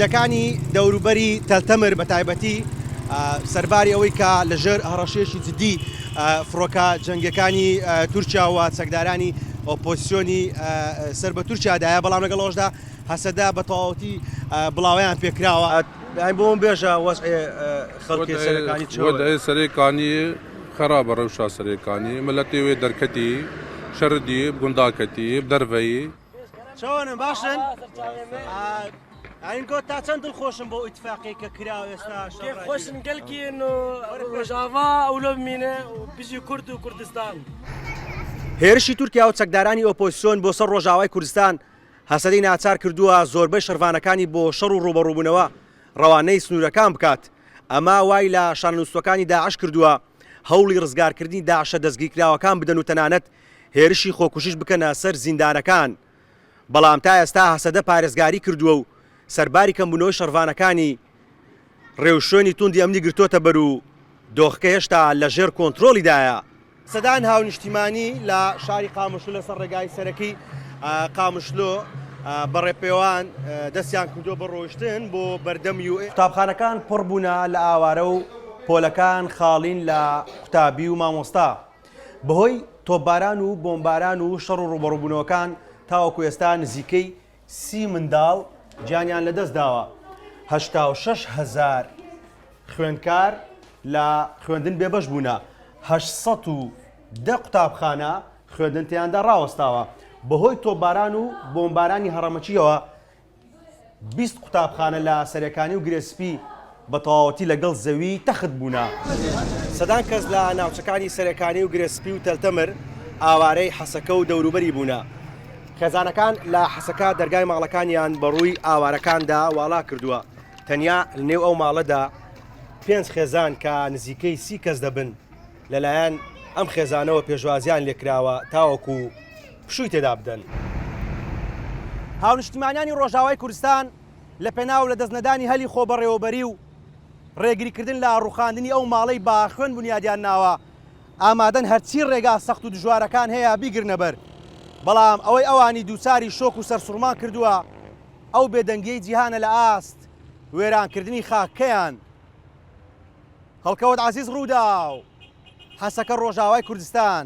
گوندەکانی دەوروبەری تەلتەمر بە تایبەتی سەرباری ئەوەی کە لەژێر هەڕەشەیەکی جدی فڕۆکە جەنگیەکانی تورکیا و چەکدارانی ئۆپۆزسیۆنی سەر بە تورکیادایە، بەڵام لەگەڵ ئەوەشدا هەسەدە بە تەواوەتی بڵاوەیان پێکراوە. دایم بۆم بێژە وەزعێ خەڵکێ سەرەکانی چۆنە؟ وەزعێ سەرێکانی خەرابە ڕەوشا سەرێکانی ملەتێ وێ دەرکەتی شەردی گونداکەتی دەرڤەیی. چۆنن باشن؟ ئاین گۆ تا چەند دڵخۆشن بۆ ئیتفاقی کە کرا ئێستا خۆشن گەلکین و ڕۆژاڤا ئەولۆ بمینێ و بژی کورد و کوردستان. هێرشی تورکیا و چەکدارانی ئۆپۆزسیۆن بۆ سەر ڕۆژاوای کوردستان هەسەدەی ناچار کردووە زۆربەی شەڕڤانەکانی بۆ شەڕ و ڕووبەڕووبوونەوە ڕەوانەی سنوورەکان بکات، ئەمە وای لە شانە نووستووەکانی داعش کردووە هەوڵی ڕزگارکردنی داعشە دەستگیرکراوەکان بدەن و تەنانەت هێرشی خۆکوژیش بکەنە سەر زیندانەکان، بەڵام تا ئێستا هەسەدە پارێزگاری کردووە و سەرباری کەمبوونەوەی شەڕڤانەکانی، ڕێوشوێنی توندی ئەمنی گرتۆتە بەر و دۆخەکە هێشتا لەژێر کۆنترۆڵیدایە. سەدان هاونیشتیمانی لە شاری قامشلۆ لەسەر ڕێگای سەرەکی قامشلۆ بە ڕێپێوان دەستیان کردووە بە ڕۆیشتن بۆ بەردەم یو. قوتابخانەکان پڕ بوونە لە ئاوارە و پۆلەکان خاڵین لە قوتابی و مامۆستا. بەهۆی تۆپباران و بۆمباران و شەڕ و ڕووبەڕووبوونەوەکان تاوەکو ئێستا نزیکەی 30 منداڵ گیانیان لەدەستداوە، 86 هەزار خوێندکار لە خوێندن بێبەش بوونە، 810 قوتابخانە خوێندن تێیاندا ڕاوەستاوە، بەهۆی تۆپباران و بۆمبارانی هەڕەمەکییەوە 20 قوتابخانە لە سەرێکانی و گرێ سپی بە تەواوەتی لەگەڵ زەوی تەخت بوونە. سەدان کەس لە ناوچەکانی سەرێکانی و گرێ سپی و تەلتەمر ئاوارەی حەسەکە و دەوروبەری بوونە. خێزانەکان لە حەسەکە دەرگای ماڵەکانیان بەڕووی ئاوارەکاندا واڵا کردووە، تەنیا لەنێو ئەو ماڵەدا پێنج خێزان کە نزیکەی 30 کەس دەبن لەلایەن ئەم خێزانەوە پێشوازیان لێکراوە تاوەکو پشووی تێدا بدەن. هاونیشتیمانیانی ڕۆژاوای کوردستان لەپێناو لەدەستنەدانی هەلی خۆبەڕێوەبەری و ڕێگریکردن لە ڕووخاندنی ئەو ماڵەی بە خوێن بونیادیان ناوە، ئامادەن هەرچی ڕێگا سەخت و دژوارەکان هەیە بیگرنەبەر، بەڵام ئەوەی ئەوانی دووچاری شۆک و سەرسوڕمان کردووە ئەو بێدەنگیەی جیهانە لە ئاست وێرانکردنی خاکەکەیان. هەڵکەوت عەزیز رووداو، حەسەکە ڕۆژاوای کوردستان.